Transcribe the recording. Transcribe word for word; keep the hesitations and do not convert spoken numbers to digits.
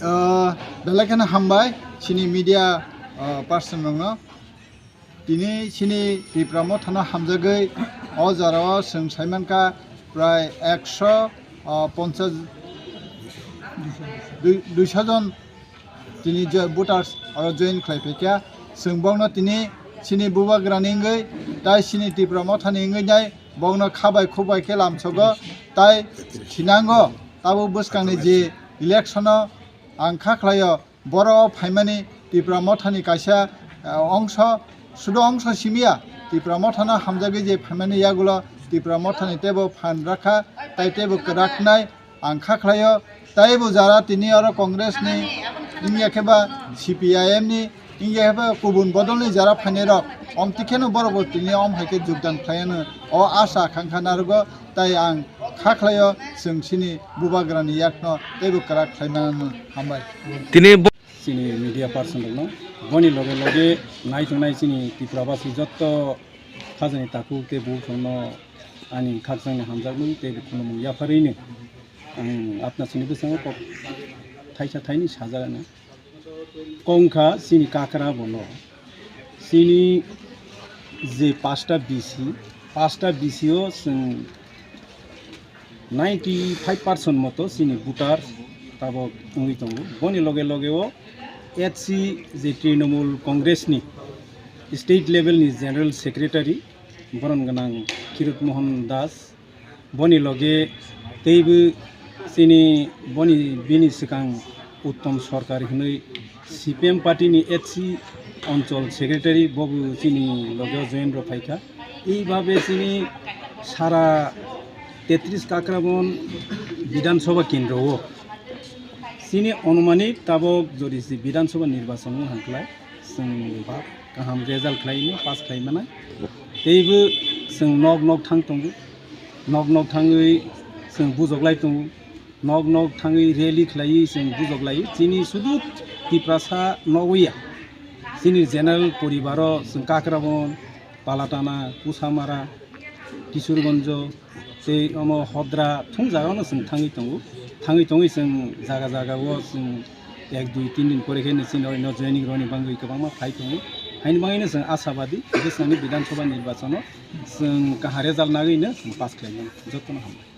Ah, belai kheno hambai chini media, ah, person rokno. Tini chini Tipra Mothano hamjagwi o jora o chwng saimankha prai ekso, ah, ponchas, dui-, duiso jon tini jo-, voters oro join khlai phaikha. Chwng bokno tini chini bubagrani wngwi tai chini Tipra Mothani wngwi nai bokno khabai khubai khe lamsogo tai thinango tabuk bwskangni je election o ang kha khlaio. Borok o phaimani Tipra Mothani kaisa, ah, ongso, sudo ongso simiya. Tipra Mothano hamjagwi je phaimani yagulo Tipra Mothani teibo phan rakha, tai teibo kwraknai ang kha khlaio. Teibo jara tini oro Congress ni, wngya khe ba C P I M ni, wngya khe ba kubun bodol ni jara phainai rok, omtikheno borok bo tini om hai khe jogdan khlaiano o asa khangkha narugo. Tai ang kha khlaio, chwng chini bubagrani yakno teibo kwrak khlaimano hambai. Tini bo- Chini media person rokno boni loge loge nai tongnai chini Tripura basi jotto khajani takhuk tei bukhukno ani khakchangni hamjakmung tei khulumung yapharwino ang apna chini bwskango kok thaisa thaini sajagano. Kongkha chini kakra bono. Chini je pasta B C, pasta B C o chwng ninety five percent moto chini voter tabok wngwi tongo. Boni loge loge o H C je Trinamool Congress ni state level ni general secretary boron gwnang Kirot Mohan Das, boni loge teibo chini boni bini swkang Uttom Sarkar hinwi C P M party ni H C Anchal Secretary bobo chini loge join rw phaikha. Eibabe chini sara tetris Kakrabon Bidhan Sabha kendro o chini anumanik tabok jodi si Bidhan Sabha nirbachon wng hwnkhlai chwng ba kaham result khlaino pass khlai manai. Teibo chwng nok nok thang tongo, nok nok thangwi chwng bujoklai tongo, nok nok thangwi rally khlaiwi chwng bujoklai. Chini sudu Tiprasa nogwi ya, chini general poribaro chwng Kakrabon, Palatana, Kusamara, Kishorganj, tei omo Hodra thung jagao no chwng thangwi tongo. Thangwi tongwi chwng jaga jaga o chwng ek dui tin din pore khe no chini oro joining roni bangwi kwbangma phai tongo. Haini bagwi no chwng ashabadi bwskango Bidhan Sabha nirbachon o chwng kaham result nagwi no chwng pass khlai mano. Jotono hambai.